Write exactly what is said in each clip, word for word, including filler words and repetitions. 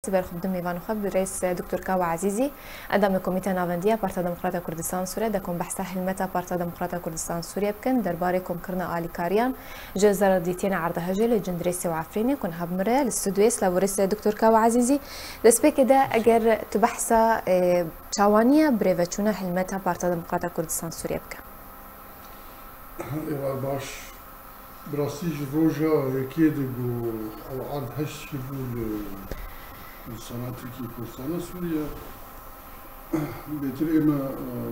Ber xwe bidim mêvanê xwe, birêz Doktor Kawa Ezîzî, endamê Komîteya Navendî ya Partiya Demokrata Kurdistan Sûriye, de ku em behsa hilmeta Partiya Demokrata Kurdistan Sûriye bikin, derbarê komkirina alîkariyan ji zerardîtiyên erdhejê li Cindirêsê û Efrînê ku niha bi min re ye, li stûdyoyê. Silav û rêz Doktor Kawa Ezîzî. Destpêkê de eger tu behsa, e, çawaniya birêveçûna hilmeta Partiya Demokrata Kurdistan Sûriye bike. Êvar baş. Bi rastî ji roja yekê de ku ew erdhej çêbû li, li Sona Tirkiyê Kurdistana Sûriye, bêtir ê me, e,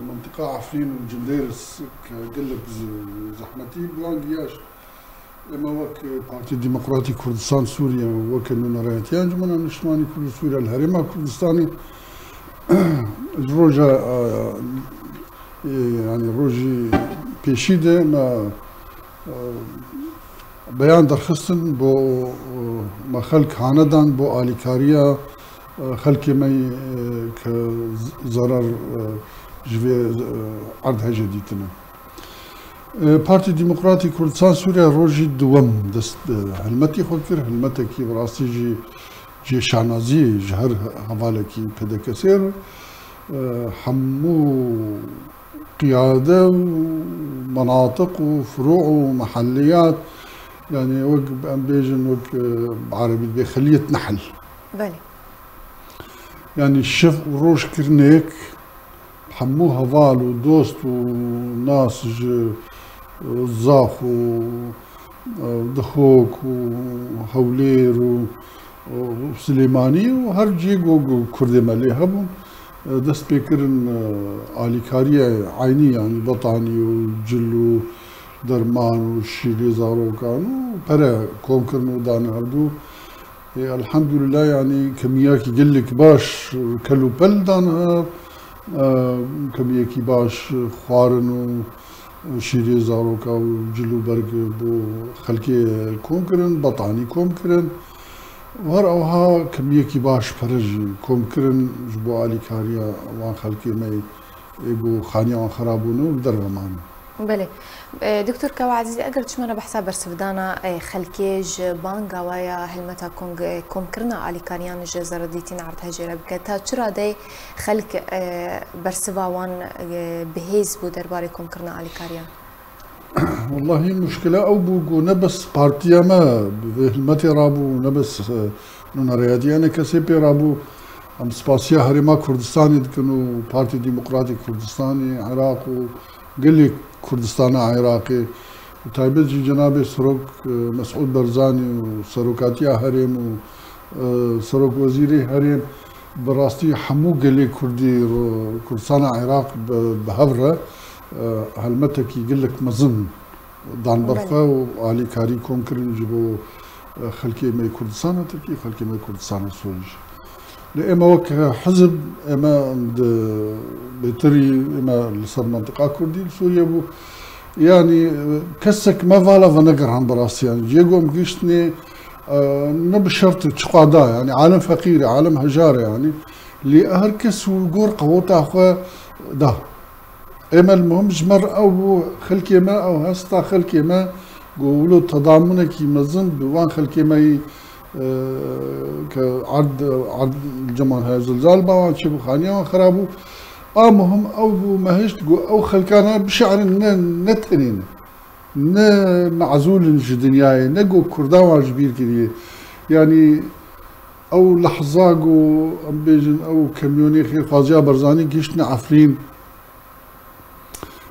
mintiqa Efrîn û Cindêris ke gelek zi-, zehmetî bi wan giyaşt. Ê me wek Partî Demokratîk Kurdistan Sûriye û weke nûnerayetiya Encûmena Niştimanî Kurd û Sûriye li Herêma Kurdistanê ji roja, e, e, yanî rojî pêşî de me, e, beyan derxistin bo, e, me xelk hanedan bo alîkariya, e, xelkê me, e, ke z-, zerar, e, ji vê, e, erdhejê dîtine. E, Partî Demokratîk Kurdistan Sûriye rojî duwem dest, e, hilmetî xwe kir. Hilmetekî bi rastî jî cê şanaziyê ji her hevalekî P D K S re, e, hemû qiyade û menatiq û firû û mehelliyat, yanî wek em bêjin, wek, e, bi erebî dibê xeliyet nehl. Belê. Yanî şev û roj kirine yek, hemû heval û dost û nas ji, e, Zax û, e, Dihok û Hewlêr û, û Silêmanî û her cihê ku, ku Kurdê me lê hebûn, e, dest pê kirin, e, alîkariya eynî, yanî betanî û cil û derman û şîrê zarokan û pere kom kirin û dane hevdû. Ê, elhamdülillah, yanî kemiyekî gelek baş kel û pel dan hev, e, kemiyekî baş xwarin û şîrê zaroka û cil û berg bo xelkê kom kirin, betanî kom kirin. Û her ewha kemiyekî baş pere jî kom kirin ji bo alîkariya wan xelkê me ê ku xaniya wan xerab bûne û li derve mane. Belê. E, Doktor Kawa Ezîzî, eger çima re behsa bersivdana, e, xelkê ji banga we ya hilmeta kong-, e, komkirina alîkariyan ji zerardîtiyên erdhejê re bike, ta çi radeyê xelk, e, bersiva wan, e, bihêz bû derbarê komkirina alîkariyan? Wellahî muşkila ew bû ku ne bes partiya me bi vê hilmetê rabû, ne bes, e, nûnerayetiya N K S P'ê rabû. Em spasiya Herêma Kurdistanê dikin û Partî Demokratîk Kurdistanê Iraq û gelê Kurdistana Iraqê, û taybet jî cenabê Serok, e, Mesûd Barzanî û Serokatiya Herêm û, e, Serok Wezîrê Herêm, bi rastî hemû gelê Kurdî ro-, Kurdistana Iraq bi, bi hev re, e, helmetekî gelek mezin dan ber xwe û alîkarî kom kirin ji bo, e, xelkê me yê Kurdistana Tirkî, xelkê me yê Kurdistana Sûrî jî. Lê ême wek hizib, ême di bêtirî ême li ser mentiqa Kurdî li Sûriye bû. Yanî, e, kesek me vala venegerhan bi rastî. Yanî cihê ku em gihiştinê, e, ne bi şert çiqa da. Yanî alem feqîr e, alem hejar e yanî. Lê her kes û gor qeweta xwe da. Ême li muhim ji me re ew bû, xelkê me, ew hesta xelkê me, ku wilo tedamunekî mezin bi wan xelkê me yî, e, ke erd, erd li cem wan heye zilzal ba wan çêbû, xaniya wan xera bû. A muhim ew bû, me hişt ku ew xelkana bişerin ne, ne tenê ne, ne mezûl in ji dinyayê, ne ku Kurda wan ji bîr kiriye. Yanî ew lehza ku em bêjin ew kamyonê xêrxwaziya Barzanî gihiştine Efrîn,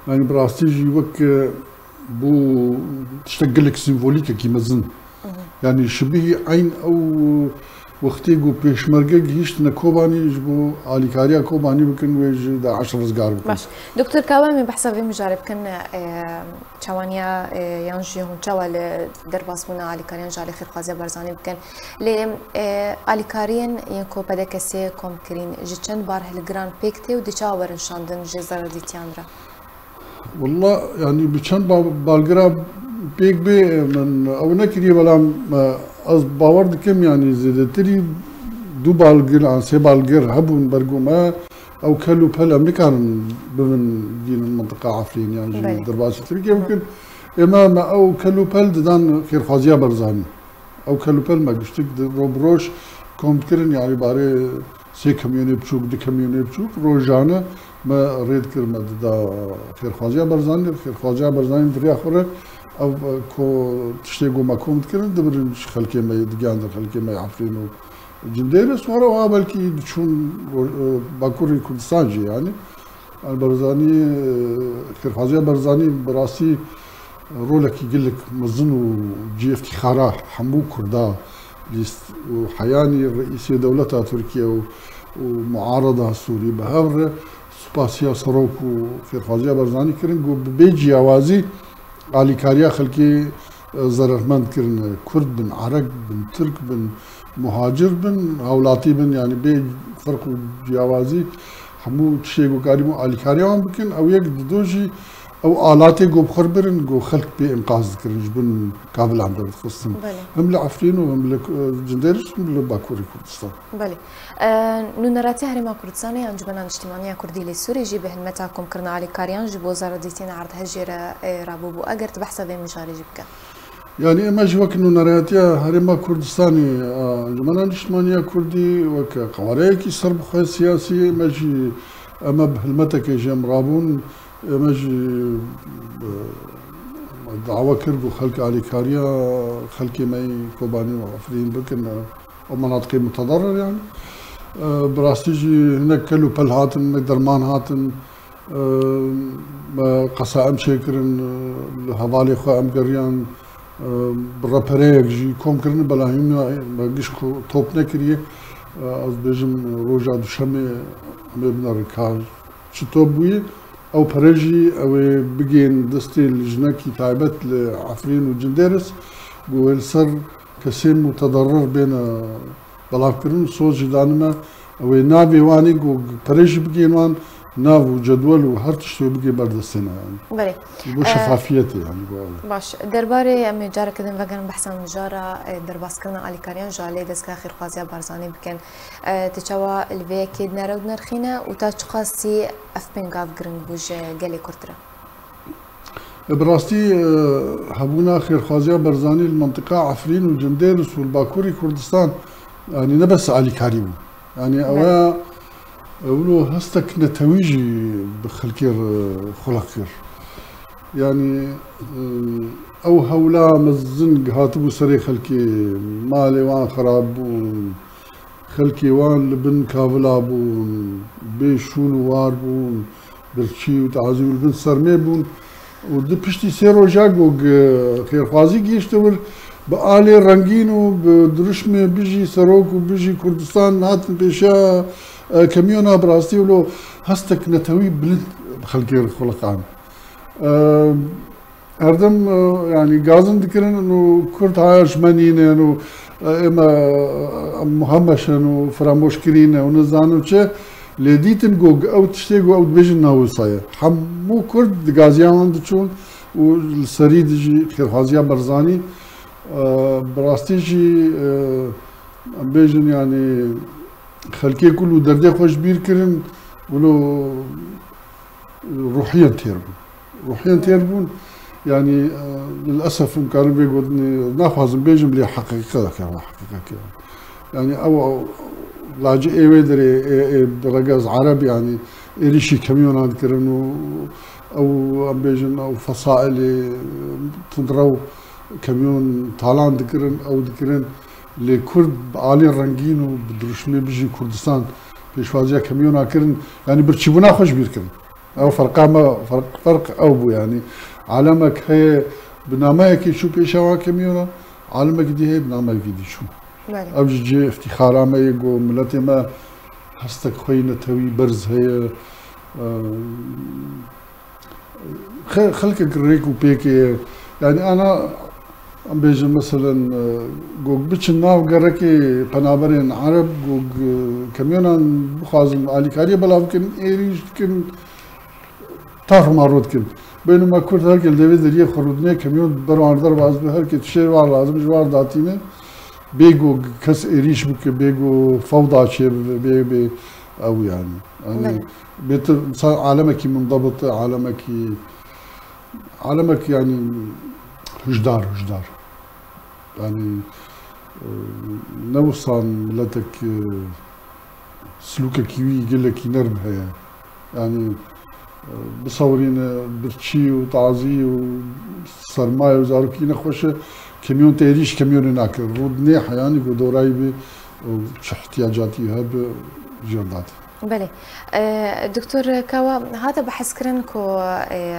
Yanî bi rastî jî wek, e, bû tiştek gelek sîmvolîkekî mezin. Yanî şibihî eyn ew wextê ku pêşmerge gihîştine Kobanî ji bo alîkariya Kobanî bikin, wê ji DAIŞ rizgar bikin. Baş. Doktor Kawa, em ê behsa vê mijarê bikin, e, çawaniya, e, yan jî hûn çawa li derbasbûna alîkariyan ji alî xêrxwaziya Barzanî bikin. Lê, e, alîkariyên yên ku P D K S'ê kom kirîn ji çend bar hilgiran pêk tê û di çawa werin şandin ji zerardîtiyan re? Walla, yanî bi çend ba-, balgira pêk bê, min ew nekiriye, belam, e, ez bawer dikim, yanî zêdetirî du balgir an sê balgir hebûn ber ku me, ew kel û pel em nikarin bibin dînin mintiqa Efrîn yan jî Belê. derbasî Tirkiye bikin. Ê me, me ew kel û pel didan xêrxwaziya Barzanî. Ew kel û pel me giştik di ro bi roj kom dikirin, yani barê sê kamyonê biçûk, du kamyonê biçûk, rojane me rê dikir, me dida xêrxwaziya Barzanî, xêrxwaziya Barzanî di riya xwe re ev, e, ko, tiştê ku me kom dikirin, dibirin ji xelkê me yê, digihandin xelkê me yê Efrîn û Cindêrê, sonra wa belkî diçûn ro-, e, Bakurê Kurdistan jî yani. Yani Barzanî, e, xêrxwaziya Barzanî bi rastî rolekî gelek mezin û cihê îftîxara hemû Kurda lîst û heyanî reîsê dewleta Tirkiye û, û muarada Sûrî bi hev re spasiya serok û xêrxwaziya Barzanî kirin ku bi bê ciyawazî alîkariya xelkê, e, zerermend kirine. Kurd bin, Erek bin, Tirk bin, muhacir bin, hewlatî bin, yani bê ferq û ciyawazî hemû tiştê ku karîbû alîkariya wan bikin, ew yek dido jî ew alatê ku bi xwe birin, ku xelk pê înqaz dikirin, ji bin kavilan derdixistin. Belê. Him li Efrîn û him li, e, Cindêriş, him li Bakurê Kurdistan. Belê. E, Nûneratiya Herêma Kurdistanê, Encûmena Niştimanî ya Kurdî li Sûrî jî bi hilmeta komkirina alîkariyan ji bo zaradîtiyên erdhejê re, e, rabûbû. Eger tu behsa vê mijarê jî bike. Yani eme jî wek Nûneratiya Herêma Kurdistanê, e, Encûmena Niştimanî ya Kurdî wek qewareyekî serbixwe siyasî, eme jî, eme bi hilmetekê jî em rabûn, eme jî, e, dawa kir ku xelk alîkariya xelkê me yê Kobanî û Efrîn bikin, e, û menatiqê mutedarrir yani. E, bi rastî jî hinek kel û pel hatin, hinek derman hatin, e, me qesaem çêkirin, e, li hevalê xwe em geriyan, e, bi repereyek jî kom kirin, bela hîna me giş ku top nekiriye. E, ez dibêjim roja duşemê em ê bine rê ka çi top bûye. Ew pere jî ew ê bigên destê lijnekî taybet li Efrîn û Cindêris, ku wê li ser kesên mutedarrir bêne belavkirin û soz jî danime, ew ê navê wan ê ku perê jî bigên wan, nav û cedwel û her tişt wê bigê ber destê me yani. Belê. Ji bo E, şefafiyetê yani, bo ew. Baş. Derbarê em ê careke din vegerin behsa mijara, e, derbaskirina alîkariyan ji alê dezgeha xêrxwaziya Barzanî bikin. E, tu çawa li vê yekê dinere û dinirxîne û ta çiqasî ev pêngav giring bû ji gelê Kurd re? E, bi rastî, e, hebûna xêrxwaziya Barzanî li mintiqa Efrîn û Cindêris û li Bakurê Kurdistan, yanî ne bes alîkarî bû. Yanî ew Belê. ya, e, wilo hestek netewî jî bi xelkê re xulaq kir. Yanî, e, ew hewla mezin hatibû serê xelkê, malê wan xerab bûn, xelkê wan li bin kavila bûn, bê şûn û war bûn, birçî û tazî û li bin sermê bûn. Û di piştî sê roja ku gi-, xêrxwazî gihişte wir, bi alê rengîn û bi dirişmê bijî serok û bijî Kurdistan hatin pêşiya, e, kamyona, bi rastî wilo hestek netewî bilind bi xelkê re xuliqand. E, Herdem, e, yani gazin dikirin û Kurd haya ji me nînin û, e, ême, e, muhemeş in û firamoşkirî ne û nizanim çi, lê dîtin ku ew tiştê ku ew dibêjin ne wisa ye. Hemû Kurd di gaziya wan diçûn û li serî dijî xêrxwaziya Barzanî, e, bi rastî jî, e, em bêjin yani xelkê ku li derdê xwe ji bîr kirin, wilo ruhiyen têr bûn. Ruhiyen têr bûn. Yani, e, lilesef em karin vê gotinê naxwazim bêjim, lê heqîqet e, heqîqet e. Yani ew, ew lacê ê wê derê, ê, ê, bi regez Ereb, yani êrîşî kamyona dikirin û ew, em bêjin, ew fesailê tundrew kamyon talan dikirin, ew dikirin. Lê Kurd bi alî rengîn û bi dirûşmê bijî Kurdistan pêşwaziya kamyona kirin, yanî birçîbûna xwe ji bîr kirin. Ew ferqa me, ferq, ferq ew bû, yanî alemek heye bi nameyekê çû pêşa wan kamyona, alemekî dî heye bi nameyekî dî çû. Belê. Ev ji cihê îftîxara me ye ku miletê me hestek xwe yî netewî berz heye. Ehm, Xe-, xelkek rêk û pêkê ye. Yani ana, em bêjin meselen, e, gog biçin nav gerekê penaberên Ereb, gog, e, kamyonan bixwazin alîkariyê belav bikin, êrîş dikin, tarx û marû dikin. Bênû me Kurd her ke li devê deriyê xwe rûdinê, kamyon ber wan derbas bi, her ke tiştê wan lazim ji wan datîne. Bê ku kes êrîş bike, bê ku fewda çêbibe, bê, bê ew yani. Yani Belê. bêtir, misal alemekî mundebit, alemekî, alemek yani hişdar, hişdar. Yani Ne wisa miletek, e, silûkekî wî gelekî nerm heye. Yanî, e, bisewirîne birçî û tazî û sermaye û zarokî nexweş e, kemîyon te êrîş kemîyonê nake. Rû dinê heyanî ku dorayî bê û çi ihtiyacatî hebe jêr date. Belê. E, Doktor Kawa, hate behs kirin ku, e,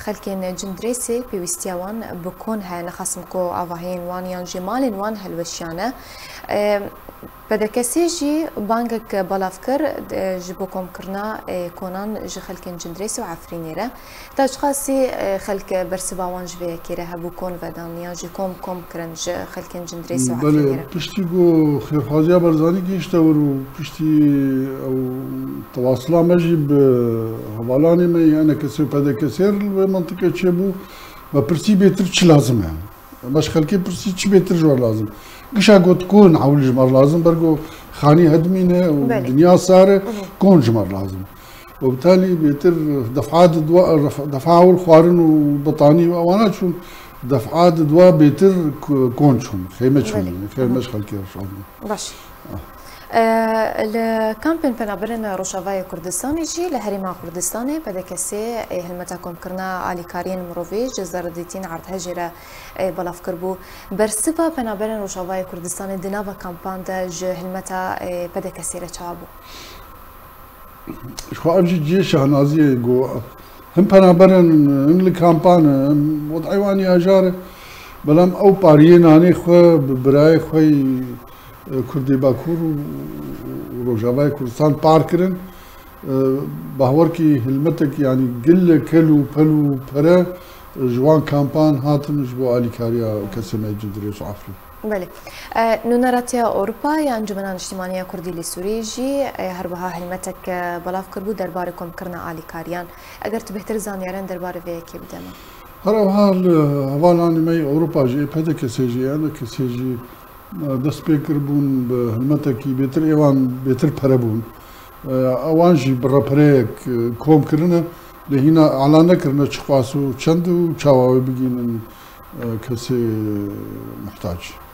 xelkên Cindirêsê pêwîstiya wan bi kon heye, nexasim ku avahiyên wan yan jî malên wan helweşiyane. E, P D K S jî bangek belav kir, e, ji bo komkirina, e, konan ji xelkên Cindirêsê û Efrînê re. Ta çiqasî, e, xelk bersiva wan ji vê yekê re hebû kon vedan yan jî kom kom kirin ji xelkên Cindirêsê û Efrînê re? Belê, piştî ku xêrxwaziya Barzanî gihîşte wir û piştî ew tewasila me jî bi hevalanê me, yani kesê P D K S li wê mintike çêbû, me pirsî bêtir çi lazim e? Me ji xelkê pirsî çi bêtir ji we lazim? Gişa got kon ewil ji me lazim, bergo xanî hedimîne û Belê. dinya sar e, Mhm. kon ji me lazim. Û bi talî bêtir defa di dua, defa ewil xwarin û betanî û ewana çûn, defa di dua bêtir ku-, kon çûn, xême çûn, Belê. xême ji xelkê re şandin. Baş. Ah. E, li kampên penaberên Rojavayê Kurdistanê jî li Herêma Kurdistanê P D K S ê hilmeta komkirina alîkariyên mirovî ji zerdîtîn erdhejê re, e, belav kiribû. Bersiva penaberên Rojavayê Kurdistanê di nava kampan de ji hilmeta, e, P D K S ê re çawa bû? Ji xwe ev jî cihê şahnaziyê ku him penaberin, him li kampan e, him wed'ê wan î ajar e. Belam ew pariyê nanê xwe bi birayê xwe yî, e, Kurdê Bakur û, û Rojavayê Kurdistan par kirin. E, bahwerkî hilmetek, yanî gile kel û pel û pere, e, ji wan kampan hatin ji bo alîkariya kesê me yê Cindirês û Efrîn. Belê. E, Nûneratiya Ewropa ya Encûmena Niştimanî ya Kurdî li Sûriyê jî, e, her wiha hilmetek, e, belav kiribû derbarê komkirina alîkariyan. Eger tu bêhtir zanyarên derbarê vê yekê bide me. Her wiha li hevalanê me yê Ewropa jî, ê P D K S jî, yani kesê jî, e, dest pê kiribûn bi hilmetekî bêtir, ê wan bêtir pere bûn. E, ewan jî bi repereyek, e, kom kirine, lê hîna elan nekirine çiqas û çend û çawa wê bigînin, e, kesê muhtac.